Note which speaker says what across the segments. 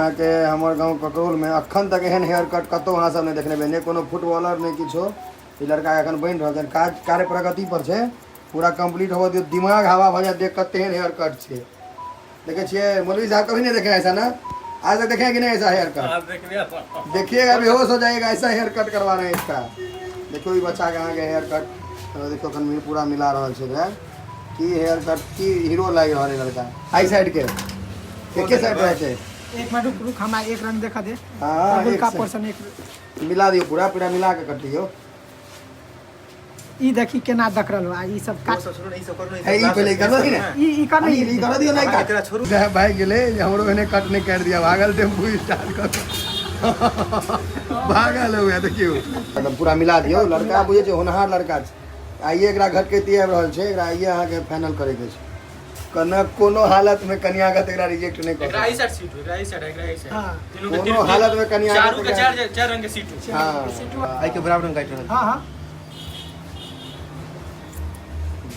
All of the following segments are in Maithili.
Speaker 1: अहाँके हमर गाँव ककरौलमे अखन तक एहन हेयर कट कतहु अहाँ सब नहि देखने हेबै, नहि कोनो फुटबॉलर नहि किछो। ई लड़का एखन बनि रहल छै, काज कार्य प्रगति पर छै, पूरा कंप्लीट होबऽ दियौ, दिमाग हवा भऽ जायत देख कऽ तेहन हेयर कट छै। देखै छियै मौलवी साहब कभी नहीं देखे ऐसा ना, आज तक देखे हैं कि नहीं ऐसा हेयर कट? देखिएगा बेहोश हो जाएगा, ऐसा हेयर कट करवा रहे हैं इसका। देखियो ई बच्चा के अहाँके हेयर कट देखियो एखन पूरा मिला रहल छै एकरा। की हेयर कट की हीरो लागि रहल है लड़का। आई साइड के एके साइड रहै छै।
Speaker 2: एक मिनट रुक रुक, हमरा एक रंग देखा दे।
Speaker 1: हाँ,
Speaker 2: एक
Speaker 1: एक
Speaker 2: का
Speaker 1: से-
Speaker 2: पोर्शन एक
Speaker 1: मिला दियौ, पूरा पूरा मिला के कटियौ।
Speaker 2: ई देखी केना दख रहल बा, ई सब काट।
Speaker 1: है ई पहिले कर दही ने।
Speaker 2: ई कर
Speaker 1: ई
Speaker 2: नहीं
Speaker 1: ई कर दियौ, नहीं काट
Speaker 3: एकरा छोड़ू।
Speaker 1: भागि गेलै जे हमरो एहने कट नहि काटि दिया, भागल टेम्पू स्टार्ट कर भागल हो गया। देखियौ एकदम पूरा मिला दियौ। लड़का बुझै छै होनहार लड़का छै। आइए एकरा घटकैती आबि रहल छै, एकरा आइए अहाँके फाइनल करैके छै। कना कोनो हालत में कनिया के एकरा रिजेक्ट नहीं कर
Speaker 4: एकरा ई साइड सीट हो, एकरा ई साइड, एकरा ई साइड।
Speaker 2: हाँ।
Speaker 4: तीनों के
Speaker 1: कोनो
Speaker 4: तीन
Speaker 1: हालत में कनिया के
Speaker 4: चारू के
Speaker 1: एकरा-
Speaker 4: चार चार रंग के सीट हो।
Speaker 1: हाँ।
Speaker 3: आई के बराबर में काटि रहल।
Speaker 2: हाँ हाँ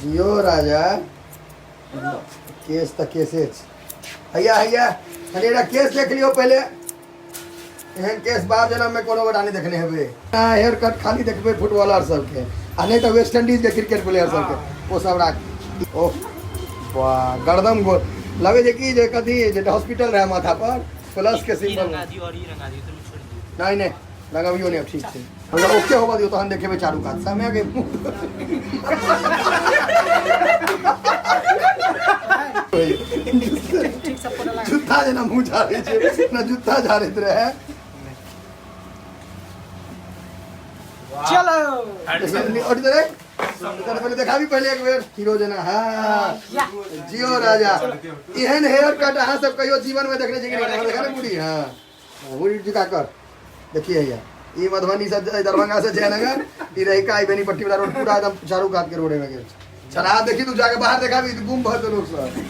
Speaker 1: जियो राजा, केस तऽ केसे छै। हैया हैया कनि एकरा केस देख लियौ पहिले। एहन केस बाप जनम में कोनो गोटा नहि देखने हेबै। अहाँ हेयर कट खाली देखबै फुटबॉलर सबके आ नहि तऽ वेस्ट इंडीज के क्रिकेट प्लेयर सबके, ओ सब राख। ओह वाह, गर्दन गोल लगै छै कि जे कथी जे हॉस्पिटल रहै माथा पर प्लस के
Speaker 4: ई
Speaker 1: सिंबल।
Speaker 4: रंगा दियो और ई रंगा दियो तो छोड़ दियो।
Speaker 1: नहि नहि लगबियौ नहि, ठीक छै, हमरा ओके होबऽ दियौ तहन देखेबै चारू कात समय के।
Speaker 2: ठीक से पूरा लगा।
Speaker 1: जूता जेना मुँह झाड़ै छै ना, जूता झाड़ैत रहै।
Speaker 2: चलो
Speaker 1: और इधर इधर पहले देखाबी पहले एक बेर हीरो जेना। हाँ
Speaker 2: या
Speaker 1: जियो राजा, एहन हेयर कट अहाँ सब कहियो जीवन में देखने छी कि नहि? देखा ने बूढ़ी। हाँ मुड़ी झुका कर देखिए भैया, ई मधुबनी से दरभंगा से जयनगर, ई रहिका, ई बेनीपट्टी वाला रोड पूरा एकदम चारू कात के रोड में गेल छै। चला देखी तू जाके बाहर देखाबी, गुम भऽ जेतौ लोक सब।